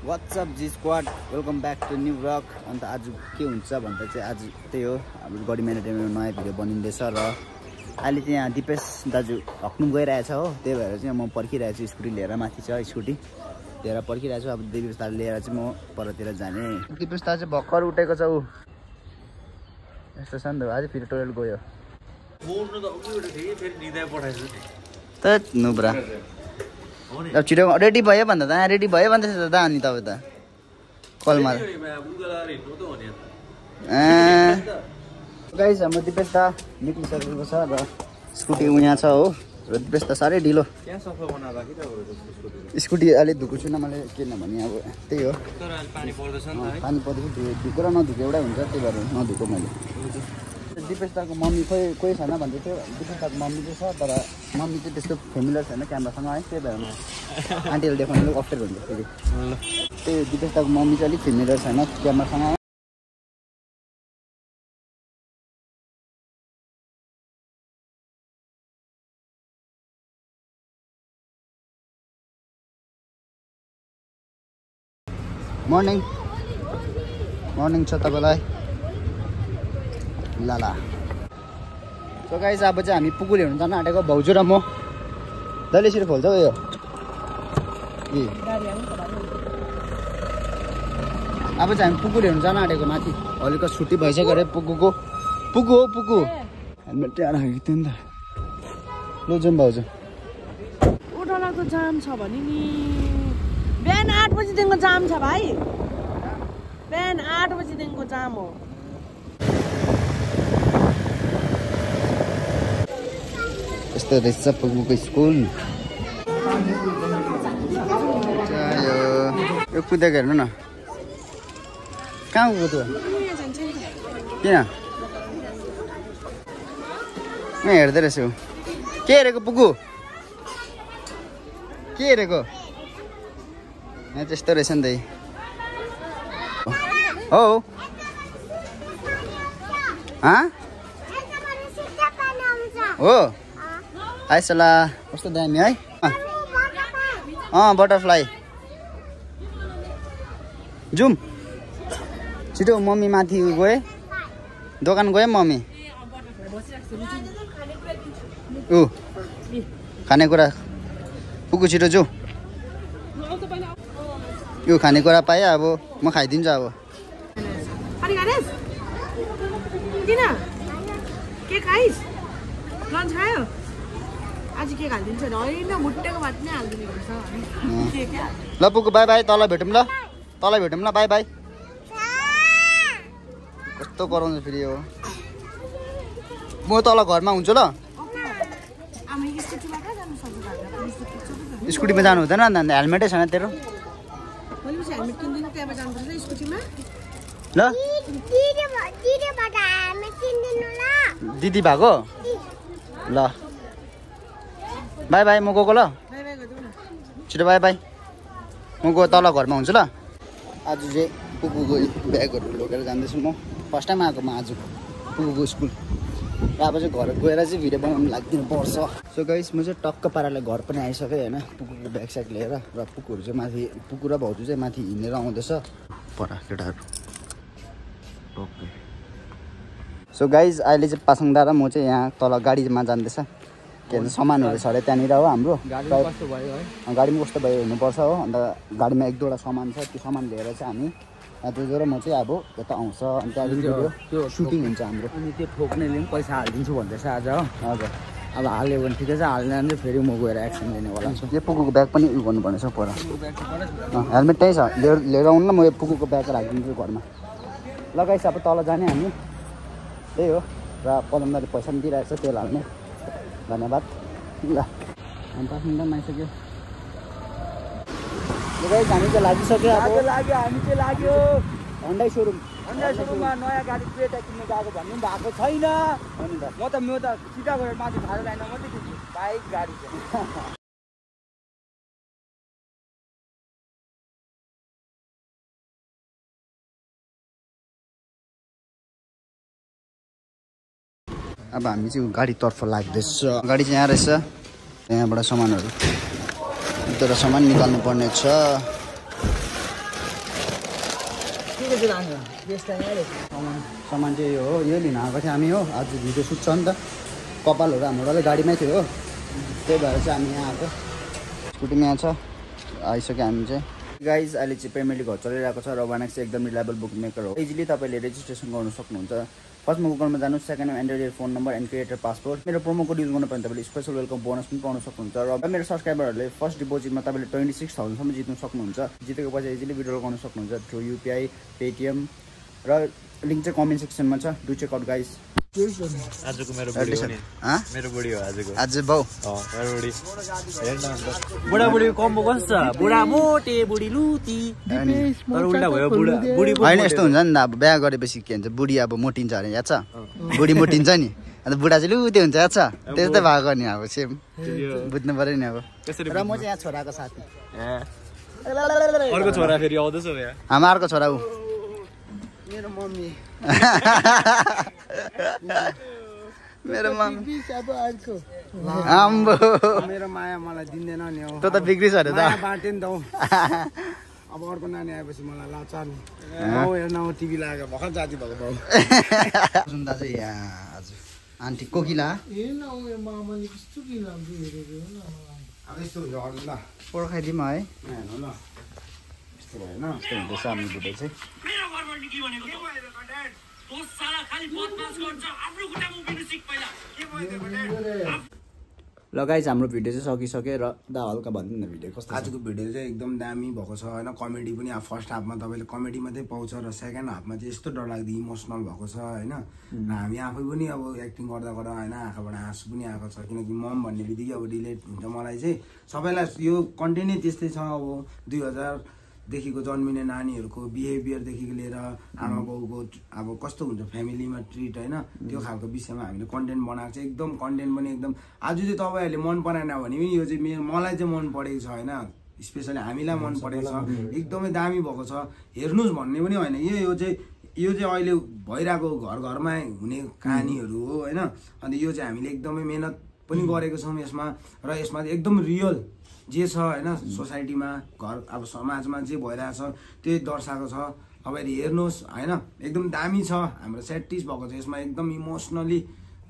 WhatsApp G squad welcome back to new vlog. अन्त आज के हुन्छ भन्दा चाहिँ आज त्यही हो हाम्रो गडी म्यानेजमेन्टमा नयाँ भिडियो बनिँदैछ र अहिले चाहिँ यहाँ दिपेश दाजु हक्नु गइरहेछ हो। त्यही भएर चाहिँ म पर्खिरहेको छु। स्कुटी लिएर माथि छ स्कुटी लिएर पर्खिरहेको छु। अब दिपेश दाजु लिएर चाहिँ म परतिर जाने। दिपेश दाजु चाहिँ भर्खर उठेको छ ऊ यस्तो छ नि त। आज फेरि टोइलेट गयो त नुब्रा। अब छिटो रेडी भयो भन्दा त रेडी भयो भन्दैछ दादा। अनि तपाईँ त कलमा गाइस हाम्रो दिपेश दा निक्लिसकेको छ र स्कुटी उहाँ छ हो। र दिपेश त साह्रै ढिलो स्कुटी अलिक धुएको छुइनँ मैले किनभने अब त्यही हो पानी पर्दैछ धुएको र नधुएको एउटै हुन्छ। त्यही भएर नधुएको मैले। दिपेश दाको मम्मी कोही छैन भन्दै थियो। दिपेश दाको मम्मी चाहिँ छ तर मम्मी चाहिँ त्यस्तो फेमिलियर छैन क्यामेरासँग है। त्यही भएर आन्टीहरू देखाउनु अलिक अप्ठ्यारो हुन्छ फेरि। त्यही दिपेश दाको मम्मी चाहिँ अलिक फेमिलियर छैन क्यामेरासँग। मर्निङ मर्निङ छ तपाईँलाई लाला। सो गाइस अब चाहिँ हामी पुकुर हेर्नु जान आँटेको भाउजू र म। जहिले यसरी खोल्छ यो अब चाहिँ हामी पुकुर हेर्नु जान आँटेको माथि। हलिको छुट्टी भइसक्यो अरे पुकुको। पुकु हो पुकु। हेलमेट त्यहाँ राखेको थियो नि त। लु जाउँ भाउजू। उठलाको जाम छ भने नि बिहान 8 बजीदेखिको जाम छ भाइ। बिहान 8 बजीदेखिको जाम हो। यस्तो रहेछ पुकुको स्कुल। यो कुदेको हेर्नु न कहाँ गएको त्यो किन म हेर्दै रहेछु। के हेरेको पुकु के हेरेको यहाँ त्यस्तो रहेछ नि त हो। हो आइसला कस्तो दामी है। बटरफ्लाई जाउँ छिटो। मम्मी माथि गए दोकान गयो मम्मी। ऊ खानेकुरा पुगु छिटो जाउँ। यो खानेकुरा पाएँ अब म खाइदिन्छु अब। के खाइस् लन्च खायो आज के हालिदिन्छ होइन मुट्टेको भात नै हालिदिने गर्छ। ल पुगु बाई बाई तल भेटौँ ल तल भेटौँ ल बाई बाई। कस्तो कराउँछ फेरि यो। म तल घरमा हुन्छु ल। स्कुटीमा जानु हुँदैन अन्त हेलमेटै छैन तेरो ल। दिदी भएको ल बाई बाई म गएको ल। छिटो बाई बाई म गएको तल घरमा हुन्छु ल। आज चाहिँ पुकुको ब्यागहरू लगेर जाँदैछु म। फर्स्ट टाइम आएको म आज पुकुको स्कुल। र अब चाहिँ घर गएर चाहिँ भिडियो बनाउनु लागिदिनु पर्छ। सो गाइस म चाहिँ टक्क पाराले घर पनि आइसकेँ होइन पुकुको ब्याग स्याग लिएर। र पुकुहरू चाहिँ माथि पुकु र भाउजू चाहिँ माथि हिँडेर आउँदैछ परा केटाहरू। ओके सो गाइज अहिले चाहिँ पासाङदा र म चाहिँ यहाँ तल गाडीमा जाँदैछ। के भन्छ सामानहरू छ अरे त्यहाँनिर हो हाम्रो। गाडीमा कस्तो भयो हुनुपर्छ हो। अन्त गाडीमा 1-2वटा सामान छ त्यो सामान लिएर चाहिँ हामी दाजु र म चाहिँ अब यता आउँछ। अनि त्यहाँदेखि त्यो सुटिङ हुन्छ हाम्रो। अनि त्यो ठोक्नेले पनि पैसा हालिदिन्छु भन्दैछ आज हो। हजुर अब हाल्यो भने ठिकै छ हाल्दैन भने फेरि म गएर एक्सन लिनेवाला छु। यो पुकुको ब्याग पनि उयो गर्नुपर्ने छ पर। हेलमेट त्यही छ लिएर आउनु न। म यो पुकुको ब्याग राखिदिन्छु घरमा। लगाइस अब तल जाने हामी त्यही हो। र पदमदाले पैसा पनि दिइरहेको छ तेल हाल्ने। धन्यवाद ल। अनि पाखिन्दा आइसक्यो हामी चाहिँ लागिसक्यो। अब लाग्यो हामी चाहिँ लाग्यो हन्डाई सोरुममा नयाँ गाडी क्रेटा किन्नु गएको भन्नु भएको छैन। म त सिधा गएर माथि भाडा लाइन मात्रै किन्छु बाइक गाडी चाहिँ। अब हामी चाहिँ गाडीतर्फ लाग्दैछ। गाडी चाहिँ यहाँ रहेछ। यहाँबाट सामानहरू एउटा सामान निकाल्नु पर्ने छ। सामान चाहिँ यो हो यो लिन आएको थियो हामी हो आज भिडियो सुट छ नि त कपालहरू हाम्रो डल्लै गाडीमै थियो हो त्यही भएर चाहिँ हामी यहाँ आएको स्कुटीमा यहाँ छ आइसक्यो हामी चाहिँ गाइज अहिले चाहिँ पेमेन्टली घर चलिरहेको छ र वानेक्स चाहिँ एकदम रिलायबल बुक मेकर हो इजिली तपाईँले रेजिस्ट्रेसन गर्नु सक्नुहुन्छ फर्स्टमा गुगलमा जानु सेकेन्डमा enter your phone number and creator passport मेरो प्रोमो कोड युज गर्नु पर्ने तपाईँले स्पेसल वेलकम बोनस पनि पाउन सक्नुहुन्छ र मेरो सब्सक्राइबरहरूले फर्स्ट डिपोजिटमा तपाईँले 26,000सम्म जित्नु सक्नुहुन्छ जितेको पैसा इजिली विड्रल गर्न सक्नुहुन्छ थ्रु युपिआई पेटिएम र लिङ्क चाहिँ कमेन्ट सेक्सनमा छ डु चेक आउट गाइज आजको मेरो बुढी हो नि मेरो बुढी हो आजको आज बाउ मेरो बुढी हेर्न बुढा बुढी कम्बो कस्तो छ बुढा मोटे बुढी लुती तर उल्टा भयो बुढा बुढी होइन यस्तो हुन्छ नि त अब बिहा गरेपछि के हुन्छ बुढी अब मोटिन्छ अरे याद छ बुढी मोटिन्छ नि अन्त बुढा चाहिँ लुते हुन्छ याद छ त्यस्तै भएको नि अब सेम बुझ्नु पर्यो नि अब र म चाहिँ यहाँ छोराको साथी अर्को छोरा फेरि आउँदैछ यहाँ हाम्रो अर्को छोरा ऊ मेरो मम्मी मेरो मम्मी आम्बो मेरो माया मलाई दिँदैन नि हो त बिग्रिस अरे त बाटे नि त हो अब अर्को नानी आएपछि मलाई लाचार नि बाउ हेर्न टिभी लागेको भर्खर जाति भएको बाउ सुन्दा चाहिँ यहाँ हजुर आन्टी कोकिला मामाले कस्तो किलाउँछु हेरेको अब यस्तो हुन्छ अरू ल पर्खाइदिउँ है हेर्नु ल यस्तो भएन यस्तो हुँदैछ हामी बुढो चाहिँ लगाइज हाम्रो भिडियो चाहिँ सकिसक्यो र दा हल्का भनिदिनु न भिडियो कस्तो आजको भिडियो चाहिँ एकदम दामी भएको छ होइन कमेडी पनि अब फर्स्ट हाफमा तपाईँले कमेडी मात्रै पाउँछ र सेकेन्ड हाफमा चाहिँ यस्तो डरलाग्दो इमोसनल भएको छ होइन र हामी आफै पनि अब एक्टिङ गर्दा गर्दा होइन आँखाबाट आँसु पनि आएको छ किनकि मम भन्ने बित्तिकै अब रिलेट हुन्छ मलाई चाहिँ सबैलाई यो कन्टेन्टै त्यस्तै छ अब 2000देखिको जन्मिने नानीहरूको बिहेभियरदेखिको लिएर आमा बाउको अब कस्तो हुन्छ फ्यामिलीमा ट्रिट होइन त्यो खालको विषयमा हामीले कन्टेन्ट बनाएको छ एकदम कन्टेन्ट पनि एकदम आज चाहिँ तपाईँहरूले मन पराएन भने पनि यो चाहिँ मलाई चाहिँ मन परेको छ होइन स्पेसली हामीलाई मन परेको छ एकदमै दामी भएको छ हेर्नुहोस् भन्ने पनि होइन यो चाहिँ अहिले भइरहेको घर घरमा हुने कहानीहरू हो होइन अन्त यो चाहिँ हामीले एकदमै मेहनत पनि गरेको छौँ यसमा र यसमा एकदम रियल जे छ होइन सोसाइटीमा घर अब समाजमा जे भइरहेछ त्यही दर्शाएको छ तपाईँले हेर्नुहोस् होइन एकदम दामी छ हाम्रो सेटिस भएको छ यसमा एकदम इमोसनली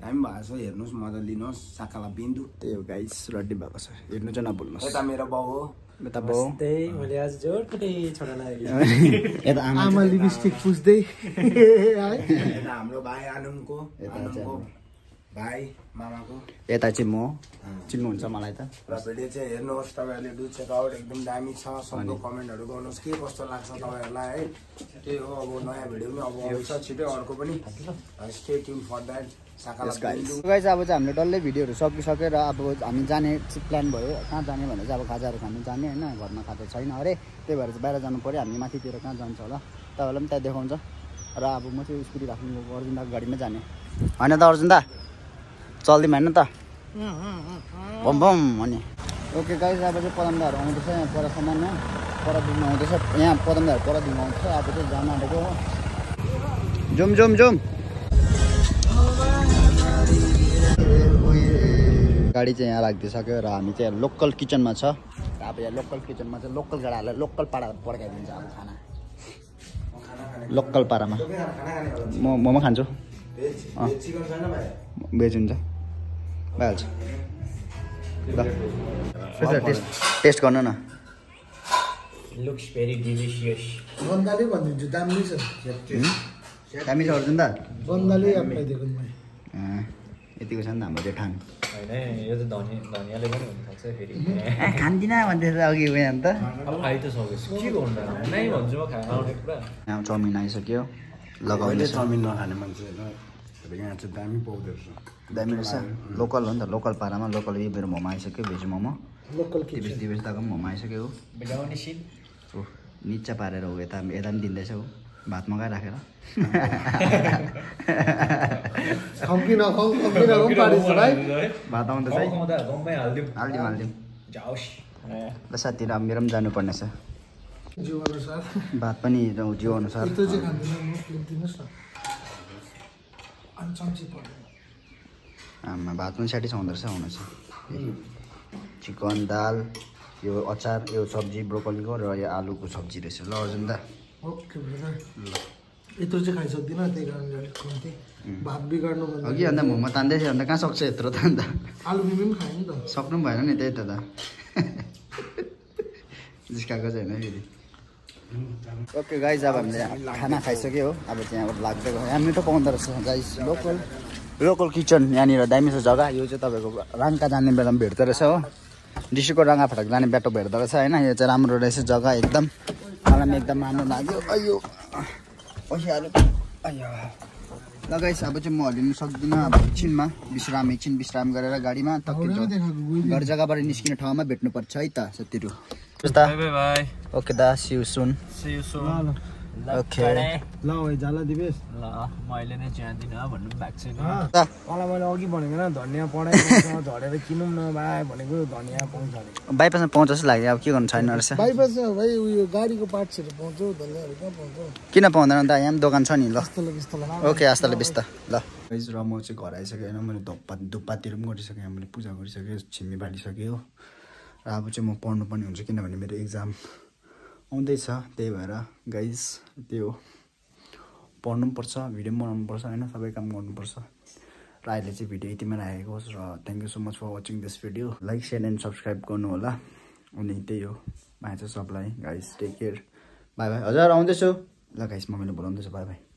दामी भएको छ हेर्नुहोस् मजा लिनुहोस् साकाला बिन्दु त्यही हो गाइस रेडी भएको छ हेर्नु चाहिँ नभुल्नुहोस् यता मेरो बाउ हो यता बाउ मैले आज जोडपट्टि छोरालाई यता आमा लिपस्टिक पुस्दै यता हाम्रो भाइ आनुङको भाइ मामाको यता चाहिँ म चिन्नुहुन्छ मलाई त र भिडियो चाहिँ हेर्नुहोस् तपाईँहरूले डु चेक आउट एकदम दामी छ सबको कमेन्टहरू गर्नुहोस् के कस्तो लाग्छ तपाईँहरूलाई है त्यही हो अब नयाँ भिडियो पनि अब आउँछ छिटै अर्को पनि stay tune for that guys अब चाहिँ हामीले डल्लै भिडियोहरू सकिसक्यो र अब हामी जाने प्लान भयो कहाँ जाने भने चाहिँ अब खाजाहरू खानु जाने होइन घरमा खाजा छैन अरे त्यही भएर चाहिँ बाहिर जानु पऱ्यो हामी माथितिर कहाँ जान्छ होला तपाईँलाई पनि त्यहाँ देखाउँछ र अब म चाहिँ स्कुटी राख्नु अर्जुन दाको गाडीमै जाने होइन त अर्जुन दा चल्दिउँ होइन त बम बम अनि ओके गाइस अब चाहिँ पदमदाहरू आउँदैछ यहाँ पर सामानमा पर दिनमा आउँदैछ यहाँ पदमदाहरू पर दिनमा आउँदैछ अब चाहिँ जान आँटेको जुम जुम जुम गाडी चाहिँ यहाँ राखिदिइसक्यो र हामी चाहिँ लोकल किचनमा छ अब यहाँ लोकल किचनमा चाहिँ लोकल केटाहरूलाई लोकल पारा पड्काइदिन्छ अब खाना लोकल पारामा म मोमो खान्छु भेज हुन्छ भइहाल्छ ल टेस्ट गर्नु न लुक्स भेरी डिलिसियस बन्दाले भनिदिन्छु दामी छ दामी छ अर्जुन दा बन्दाले आफूलाई यतिको छ नि त हाम्रो त्यो ठाङ होइन यो त धनियाले पनि हुन सक्छ फेरि खान्दिनँ भन्दैछ अघि उयो अन्त अब खाइ त सकेछु के गर्नु नै भन्छु म खाना आउने कुरा यहाँ चाउमिन आइसक्यो लगाउने चाउमिन नखाने मान्छे यहाँ चाहिँ दामी पाउँदो रहेछ दामी रहेछ लोकल हो नि त लोकल पारामा लोकल मेरो मोमो आइसक्यो भेज मोमो लोकल दिवेश दाको पनि मोमो आइसक्यो हो बिलाउने सिन हो निच्चा पारेर हो यता पनि दिँदैछ हो भात मगाइराखेर भात आउँदैछ है हालिदिउँ ल साथीहरू मेरो पनि जानुपर्ने छ भात पनि जिउ अनुसार आमा भात पनि स्याटिस आउँदो रहेछ आउनु चाहिँ चिकन दाल यो अचार यो सब्जी ब्रोकलीको र यो आलुको सब्जी रहेछ ल अर्जुन दा ओके ल यत्रो चाहिँ खाइसक्दिनँ त्यही कारणले अलिक कम्ती भात बिगार्नु भन्दा अघि अन्त मोमो तान्दै थियो अन्त कहाँ सक्छ यत्रो त अन्त आलु मिमी पनि खायो नि त सक्नु पनि भएन नि त्यही त जिस्काएको चाहिँ होइन फेरि ओके गाइज अब हामीले खाना खाइसक्यो हो अब त्यहाँबाट लाग्दै गयो यहाँ मिठो पाउँदो रहेछ गाइज लोकल किचन यहाँनिर दामी छ जग्गा यो चाहिँ तपाईँको राङ्का जाने बेलामा भेट्दो रहेछ हो डिस्ट्रिक्टको राङ्गा फाटक जाने बाटो भेट्दो रहेछ होइन यो चाहिँ राम्रो रहेछ जग्गा एकदम मलाई पनि एकदम राम्रो लाग्यो अयो अयो ल गाइस अब चाहिँ म हल्लिनु सक्दिनँ अब एकछिनमा विश्राम गरेर गाडीमा तक्किन्छ घर जग्गाबाट निस्किने ठाउँमा भेट्नुपर्छ है त साथीहरू ओके दा सी यू सुन ओके ल भाइ जाला दिवेश ल मैले नै जान्दिनँ भन्नु भएको छैन मलाई मैले अघि भनेको न धनियाँ पढाइ झरेर किनौँ न भाइ भनेको धनियाँ पाउँछ अरे बाइपासमा पाउँछ जस्तो लाग्यो अब के गर्नु छैन रहेछ बाइपासमा भाइ उयो गाडीको पार्ट्सहरू पाउँछ धनियाँहरू कहाँ पाउँछ किन पाउँदैन त यहाँ पनि दोकान छ नि ल बिस्तारै ओके आस्ताले बिस्ता ल र म चाहिँ घर आइसकेँ होइन मैले धुप्पातिर पनि गरिसकेँ मैले पूजा गरिसकेँ छिम्मी बालिसकेँ हो र अब चाहिँ म पढ्नु पनि हुन्छ किनभने मेरो एक्जाम आउँदैछ त्यही भएर गाइज त्यो पढ्नु पनि पर्छ भिडियो पनि बनाउनु पर्छ होइन सबै काम गर्नुपर्छ र अहिले चाहिँ भिडियो यतिमा राखेको होस् र thank you so much for watching this video like share and subscribe गर्नु होला अनि त्यही हो माया छ सबलाई guys take care bye bye हजुर आउँदैछु ल गाइज मम्मीले बोलाउँदैछु बाई बाई